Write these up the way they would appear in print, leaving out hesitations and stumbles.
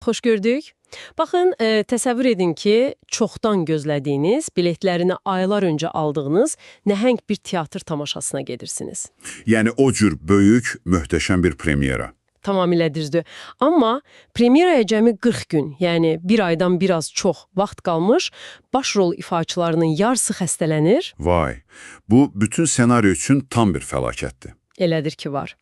Xoş gördük. Baxın, təsəvvür edin ki, çoxdan gözlədiyiniz, biletlərini aylar öncə aldığınız nəhəng bir teatr tamaşasına gedirsiniz. Yəni o cür böyük, möhtəşəm bir premyera. Tamamilə düzdür. Amma premyeraya cəmi 40 gün, yəni bir aydan biraz çox vaxt qalmış, baş rol ifaçılarının yarısı xəstələnir. Vay, bu bütün senaryo üçün tam bir fəlakətdir. Elədir ki var.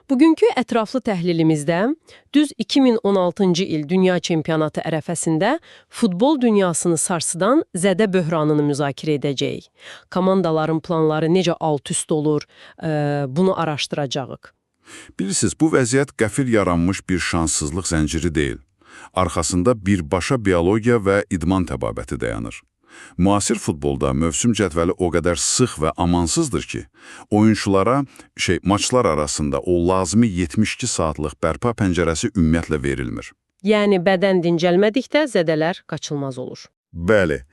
Bugünkü ətraflı təhlilimizdə düz 2016-cı il Dünya Çempionatı ərəfəsində futbol dünyasını sarsıdan zədə böhranını müzakirə edəcəyik. Komandaların planları necə alt-üst olur, bunu araşdıracağıq. Bilirsiniz, bu vəziyyət qəfil yaranmış bir şanssızlıq zənciri deyil. Arxasında birbaşa biologiya və idman təbabəti dayanır. Müasir futbolda mövsüm cədvəli o qədər sıx və amansızdır ki, oyunçulara maçlar arasında o lazımi 72 saatlıq bərpa pəncərəsi ümumiyyətlə verilmir. Yəni bədən dincəlmədikdə zədələr qaçılmaz olur. Bəli,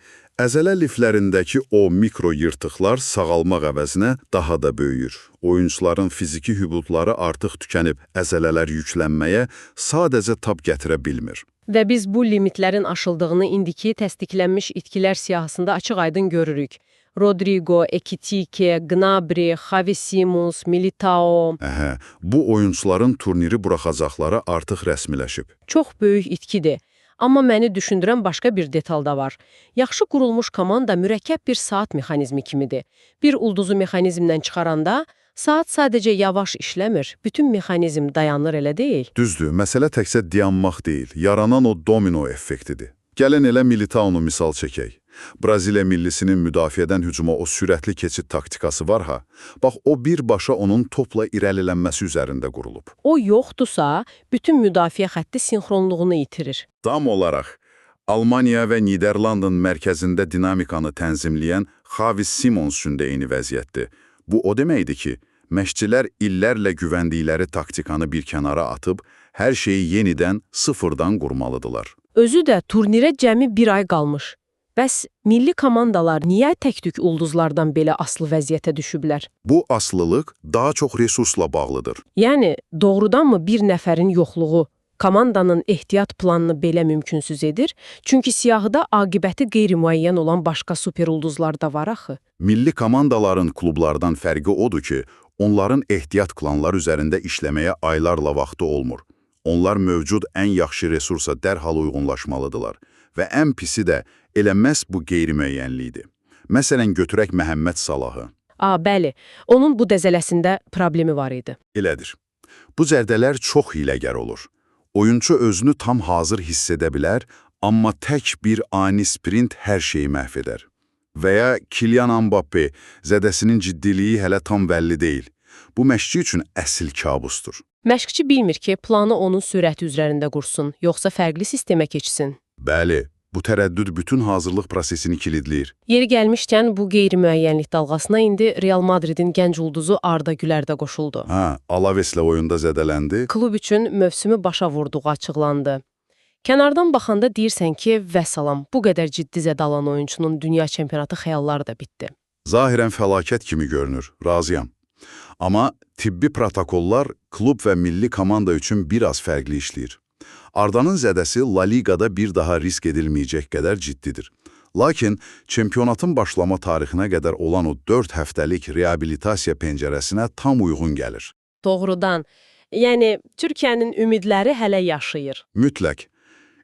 əzələ liflərindəki o mikro yırtıqlar sağalmaq əvəzinə daha da böyüyür. Oyunçuların fiziki hübutları artıq tükənib, əzələlər yüklənməyə sadəcə tab gətirə bilmir. Və biz bu limitlərin aşıldığını indiki təsdiqlənmiş itkilər siyahısında açıq-aydın görürük. Rodrigo, Ekitike, Gnabry, Xavi Simons, Militao. Əhə, bu oyunçuların turniri buraxacaqları artıq rəsmiləşib. Çox böyük itkidir. Amma məni düşündürən başqa bir detal da var. Yaxşı qurulmuş komanda mürəkkəb bir saat mexanizmi kimidir. Bir ulduzu mexanizmdən çıxaranda saat sadəcə yavaş işləmir, bütün mexanizm dayanır, elə deyil. Düzdür, məsələ təkcə dayanmaq deyil, yaranan o domino effektidir. Gəlin elə Militaonu misal çəkək. Braziliya millisinin müdafiədən hücuma o sürətli keçid taktikası var ha, bax o birbaşa onun topla irəlilənməsi üzərində qurulub. O yoxdursa, bütün müdafiə xətti sinxronluğunu itirir. Tam olaraq Almaniya və Niderlandın mərkəzində dinamikanı tənzimləyən Xavi Simons üçün də eyni vəziyyətdir. Bu o deməkdir ki, məşqçilər illərlə güvəndikləri taktikanı bir kənara atıb, hər şeyi yenidən sıfırdan qurmalıdılar. Özü də turnirə cəmi bir ay qalmış. Bəs milli komandalar niyə tək-tük ulduzlardan belə asılı vəziyyətə düşüblər? Bu asılılıq daha çox resursla bağlıdır. Yəni doğrudanmı bir nəfərin yoxluğu komandanın ehtiyat planını belə mümkünsüz edir? Çünki siyahıda aqibəti qeyri-müəyyən olan başqa superulduzlar da var axı. Milli komandaların klublardan fərqi odur ki, onların ehtiyat planlar üzərində işləməyə aylarla vaxtı olmur. Onlar mövcud ən yaxşı resursa dərhal uyğunlaşmalıdılar və ən pisi də elə məhz bu qeyri-müəyyənlikdir. Məsələn, götürək Məhəmməd Salahı. A, bəli, onun bu dəzələsində problemi var idi. Elədir. Bu zərdələr çox hiləgər olur. Oyunçu özünü tam hazır hiss edə bilər, amma tək bir ani sprint hər şeyi məhv edər. Və ya Kylian Mbappe, zədəsinin ciddiliyi hələ tam bəlli deyil. Bu məşqçi üçün əsl kabusdur. Məşqçi bilmir ki, planı onun sürəti üzərində qursun, yoxsa fərqli sistemə keçsin. Bəli, bu tərəddüd bütün hazırlıq prosesini kilidləyir. Yeri gəlmişkən bu qeyri-müəyyənlik dalğasına indi Real Madridin gənc ulduzu Arda Güler də qoşuldu. Ha, Alaveslə oyunda zədələndi. Klub üçün mövsümü başa vurduğu açıqlandı. Kənardan baxanda deyirsən ki, vəssalam, bu qədər ciddi zədə alan oyunçunun dünya çempionatı xəyalları da bitdi. Zahirən fəlakət kimi görünür, razıyam. Amma tibbi protokollar klub və milli komanda üçün biraz fərqli işləyir. Ardanın zədəsi La Ligada bir daha risk edilməyəcək qədər ciddidir. Lakin çempionatın başlama tarixinə qədər olan o 4 həftəlik reabilitasiya pəncərəsinə tam uyğun gəlir. Doğrudan. Yəni Türkiyənin ümidləri hələ yaşayır. Mütləq.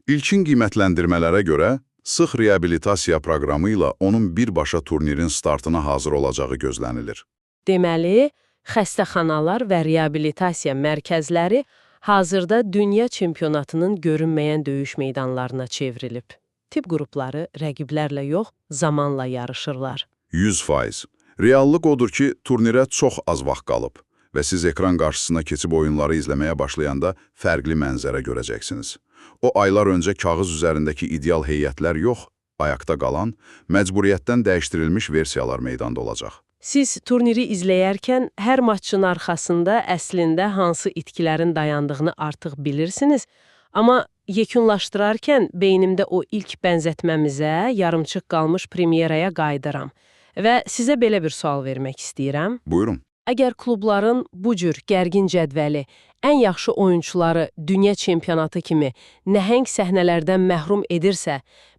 İlkin qiymətləndirmələrə görə sıx reabilitasiya proqramı ilə onun birbaşa turnirin startına hazır olacağı gözlənilir. Deməli, xəstəxanalar və reabilitasiya mərkəzləri hazırda dünya çempionatının görünməyən döyüş meydanlarına çevrilib. Tibb qrupları rəqiblərlə yox, zamanla yarışırlar. 100%. Reallıq odur ki, turnirə çox az vaxt qalıb və siz ekran qarşısına keçib oyunları izləməyə başlayanda fərqli mənzərə görəcəksiniz. O aylar öncə kağız üzərindəki ideal heyətlər yox, ayaqda qalan, məcburiyyətdən dəyişdirilmiş versiyalar meydanda olacaq. Siz turniri izləyərkən hər maçın arxasında əslində hansı itkilərin dayandığını artıq bilirsiniz, amma yekunlaşdırarkən beynimdə o ilk bənzətməmizə, yarımçıq qalmış premyeraya qayıdıram və sizə belə bir sual vermək istəyirəm. Buyurun. Əgər klubların bu cür gərgin cədvəli ən yaxşı oyunçuları dünya çempionatı kimi nəhəng səhnələrdən məhrum edirsə,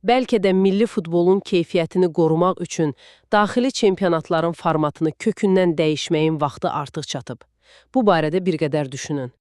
bəlkə də milli futbolun keyfiyyətini qorumaq üçün daxili çempionatların formatını kökündən dəyişməyin vaxtı artıq çatıb. Bu barədə bir qədər düşünün.